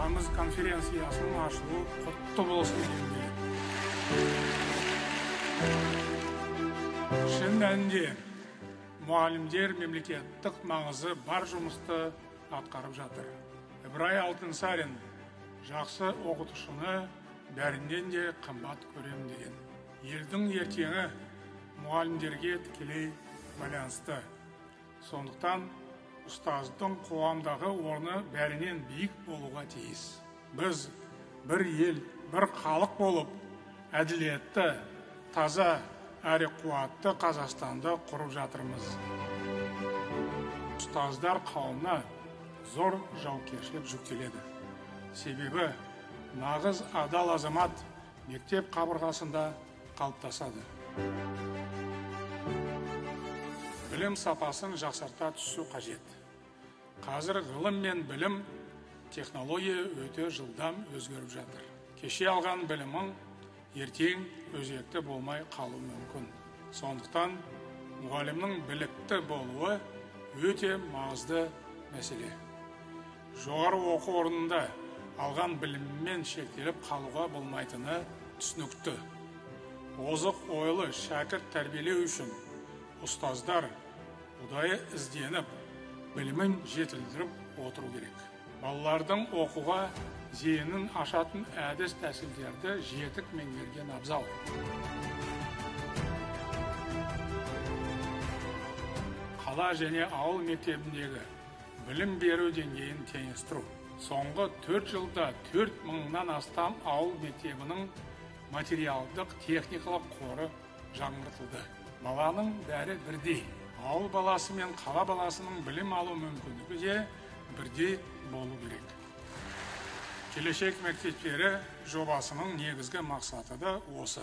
Тамыз конференциясының ашылуы құтты болсын дегім келеді. Шын мәнінде мұғалімдер мемлекеттік маңызы бар жұмысты атқарып жатыр. Ыбырай Алтынсарин жақсы оқытушыны бәрінен де қымбат көрем деген. Елдің ертеңі мұғалімдерге тікелей байланысты. Сондықтан ұстаздың қоғамдағы орны бәрінен биік болуға тиіс. Біз бір ел, бір халық болып, әділетті, таза әрі қуатты Қазақстанды құрып жатырмыз. Ұстаздар қауымына зор жауапкершілік жүктеледі. Себебі нағыз адал азамат мектеп қабырғасында қалыптасады. Білім сапасын жақсарта түсу қажет. Қазір ғылым мен білім, технология өте жылдам өзгеріп жатыр. Кеше алған білімің ертең өзекті болмай қалуы мүмкін. Сондықтан мұғалімнің білікті болуы өте маңызды мәселе. Жоғары оқу орнында алған біліммен шектеліп қалуға болмайтыны түсінікті. Озық ойлы шәкірт тәрбиелеу үшін ұстаздар ұдайы ізденіп, білімін жетілдіріп отыру керек. Балалардың оқуға зейінін ашатын әдіс тәсілдерді жетік меңгерген абзал. Қала және ауыл мектебіндегі білім беру деңгейін теңестіру. Соңғы 4 жылда 4 мыңнан астам ауыл мектебінің материалдық техникалық қоры жаңғыртылды. Баланың бәрі бірдей. Ауыл баласы мен қала баласының білім алу мүмкіндігі де бірдей болу керек. Келешек мектептері жобасының негізгі мақсаты да осы.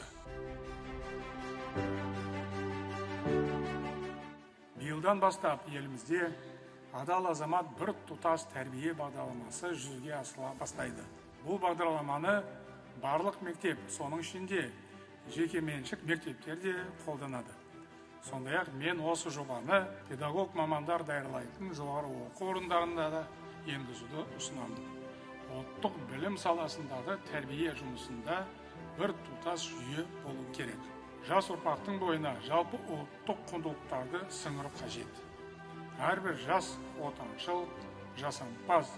Биылдан бастап елімізде адал азамат бір тұтас тәрбие бағдарламасы жүзеге асырыла бастайды. Бұл бағдарламаны барлық мектеп, соның ішінде жекеменшік мектептер де қолданады. Сондай-ақ мен осы жобаны педагог мамандар даярлайтын жоғары оқу орындарында да енгізуді ұсынамын. Ұлттық білім саласындағы тәрбие жұмысында бір тұтас жүйе болу керек. Жас ұрпақтың бойына жалпы ұлттық құндылықтарды сіңіру қажет. Әрбір жас отаншыл, жасампаз,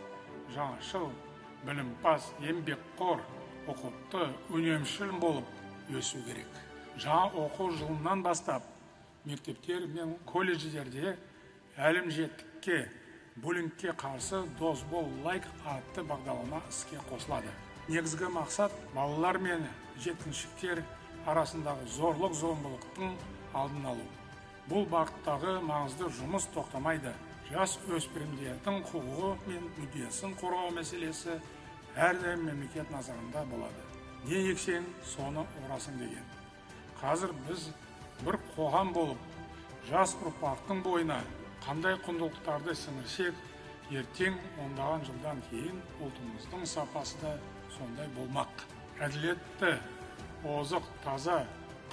жаңашыл, білімпаз, еңбекқор, ұқыпты, үнемшіл болып өсу керек. Жаңа оқу жылынан бастап мектептер мен колледждерде әлімжеттікке, буллингке қарсы Досбол лайк атты бағдарлама іске қосылады. Негізгі мақсат балалар мен жеткіншектер арасындағы зорлық-зомбылықтың алдын алу. Бұл бағыттағы маңызды жұмыс тоқтамайды. Жас өспірімдердің құқығы мен мүддесін қорғау мәселесі әрдайым мемлекет назарында болады. Не ексең, соны орасың деген. Қазір біз бір қоғам болып, жас ұрпақтың бойына қандай құндылықтарды сіңірсек, ертең ондаған жылдан кейін ұлтымыздың сапасы да сондай болмақ. Әділетті, озық, таза,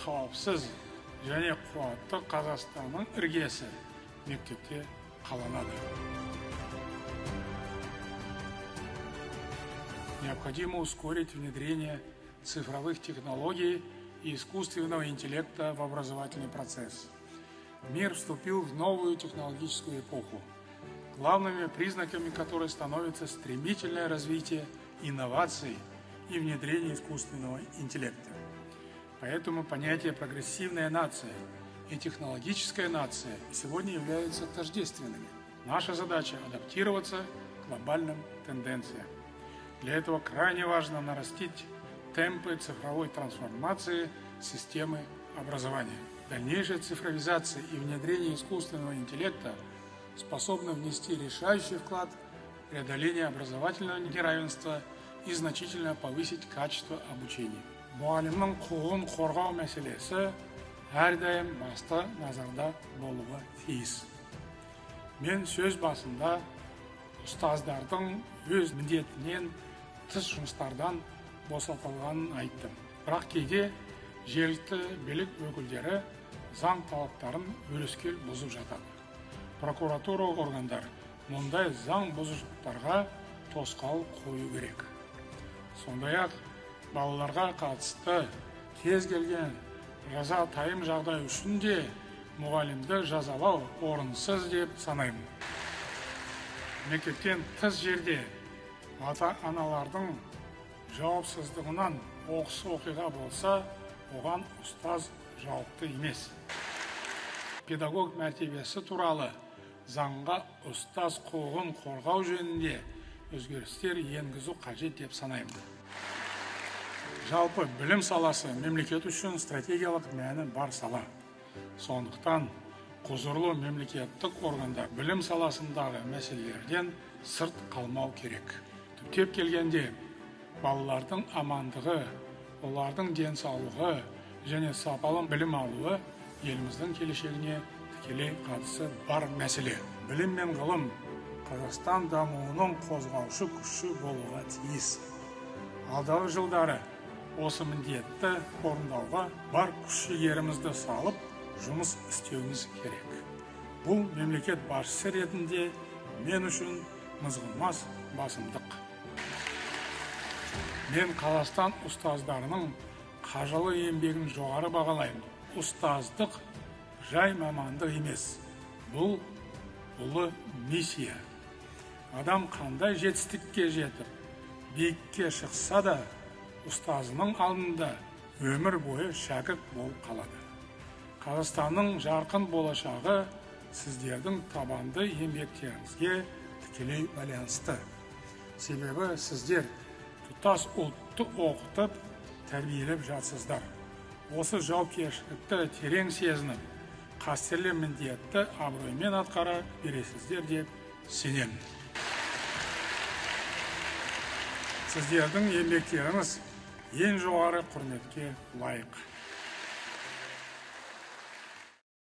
қауіпсіз және қуатты Қазақстанның іргесі мектепте қаланады. Необходимо ускорить внедрение цифровых технологий и искусственного интеллекта в образовательный процесс. Мир вступил в новую технологическую эпоху, главными признаками которой становится стремительное развитие инноваций и внедрение искусственного интеллекта. Поэтому понятие «прогрессивная нация» и «технологическая нация» сегодня являются тождественными. Наша задача – адаптироваться к глобальным тенденциям. Для этого крайне важно нарастить темпы цифровой трансформации системы образования. Дальнейшая цифровизация и внедрение искусственного интеллекта способны внести решающий вклад в преодоление образовательного неравенства и значительно повысить качество обучения. Мұғалімнің құқығын қорғау мәселесі әрдайым басты назарда болуға тиіс. Мен сөз басында ұстаздардың өз міндетінен тыс жұмыстардан босатылғанын айттым. Бірақ кейде жергілікті билік өкілдері заң талаптарын өрескел бұзып жатады. Прокуратура органдары мұндай заң бұзушылықтарға тосқауыл қою керек. Сондай-ақ балаларға қатысты кез келген жаза-тайым жағдай үшін де мұғалімді жазалау орынсыз деп санаймын. Мектептен тыс жерде ата-аналардың жауапсыздығынан оқыс оқиға болса, оған ұстаз жауапты емес. Педагог мәртебесі туралы заңға ұстаз құқығын қорғау жөнінде өзгерістер енгізу қажет деп санаймын. Жалпы білім саласы мемлекет үшін стратегиялық мәні бар сала. Сондықтан құзырлы мемлекеттік органдар білім саласындағы мәселелерден сырт қалмау керек. Түптеп келгенде балалардың амандығы, олардың денсаулығы және сапалы білім алуы еліміздің келешегіне тікелей қатысы бар мәселе. Білім мен ғылым Қазақстан дамуының қозғаушы күші болуға тиіс. Алдағы жылдары осы міндетті орындауға бар күш-жігерімізді салып жұмыс істеуіміз керек. Бұл мемлекет басшысы ретінде мен үшін мызғымас басымдық. Мен Қазақстан ұстаздарының қажырлы еңбегін жоғары бағалаймын. Ұстаздық жай мамандық емес, бұл ұлы миссия. Адам қандай жетістікке жетіп, биікке шықса да, ұстазының алдында өмір бойы шәкірт болып қалады. Қазақстанның жарқын болашағы сіздердің табанды еңбектеріңізге тікелей байланысты. Себебі сіздер тұтас ұлтты оқытып, тәрбиелеп жатсыздар. Осы жауапкершілікті терең сезініп, қастерлі міндетті абыроймен атқара бересіздер деп сенемін. Сіздердің еңбектеріңіз ең жоғары құрметке лайық.